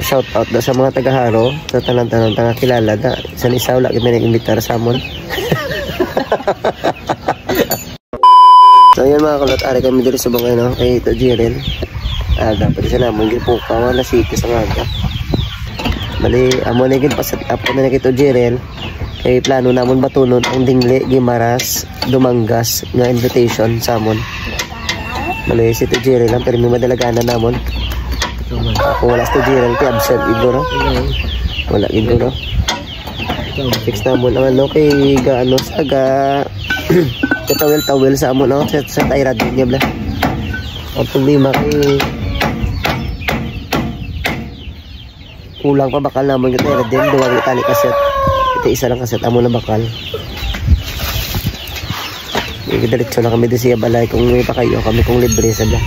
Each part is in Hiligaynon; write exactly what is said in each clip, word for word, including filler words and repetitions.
Shout out da sa mga taga Jaro, sa tanan-tanan nga kilala da. Sa isa, wala gid may nag-imbitar sa amon. So, yun, mga kulot, ari kami diri sa bangay, no? Kay Tito Jirel. Aga pa sa namon, gipukaw, alas siyete sa aga. Bali, amo na gid, pa-set up ko na ni Tito Jirel. Kay plano namon batunon ang Dingle, Guimaras, Dumangas nga invitation sa amon. Bali, si Tito Jirel lang, pero may madalaganan namon. Kung wala si Tito Jirel, kay absent gid, no? Wala gid, no? Fix namon ang ano, kay ga-, ano, sa ga-, katawil-tawil sa amon, no? Sa, sa tayrad niya, bla. Ang problema kay kulang pa bakal namon, katawil din, duwa nga tali kaset. Ito isa lang kaset, amo na bakal. Diretso na kami di siya balay kung may pakayo kami kung libre sa bla.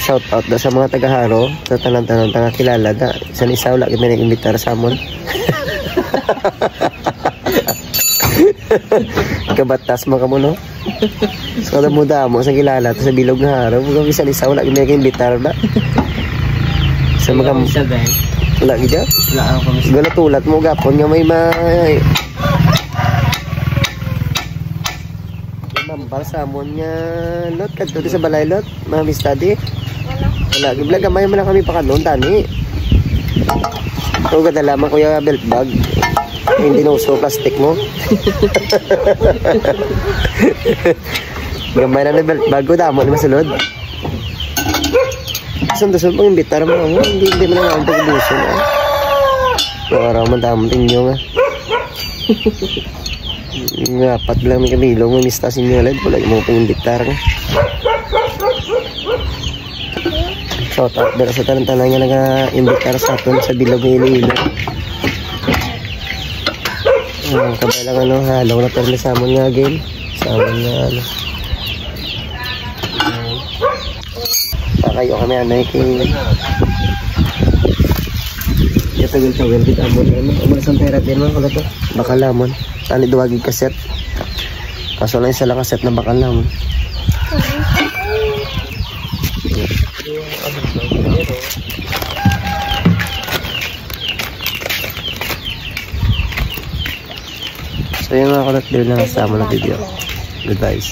Shout out da sa mga taga Jaro, sa tanan-tanan nga kilala da. Sa isa, wala gid may nag-imbitar sa amon. Kabatas man kamo, no? So, damo-damo sa kilala ta sa bilog nga Jaro. Kung bisan isa, wala gid may nag-imbitar ba? Sa mga Isa, Ben. Wala gid, ah? Wala ako kami. Gala tulat mo gapon nga may ma-, Mambal sa amon nga, Lot, kadto di sa balay, Lot. Mga study. Wala, gibla gamay man lang kami pa kanon, tani. Ito, ganda lamang, kuya, belt bag. Hindi na uso plastic mo. Gamay na na belt bag ko, damo na masulod. Saan to sa pang-imbitar mo? Hindi, hindi mo na lang ang pag-ubusin, ah. Wala man tamo tinyo nga. Nga, apat lang may kabilog, may mista sa inyo, lad. Wala yung mga pang-imbitar. Shout out dala sa tanan-tanan nga nag-imbitar sa aton sa bilog nga Iloilo. Ah, kabay lang, ano, halaw na permi sa amon nga game. Sa amon nga, ano. Pakayo kami, ano, eh, kay katawil-tawil gid amon, ano, amon sa pera din, mga kulot, oh. Bakal namon. Tani duwa gid kaset. Kaso lang isa lang kaset na bakal namon. So, yun, mga kulot, diri lang sa amon na video. Goodbye.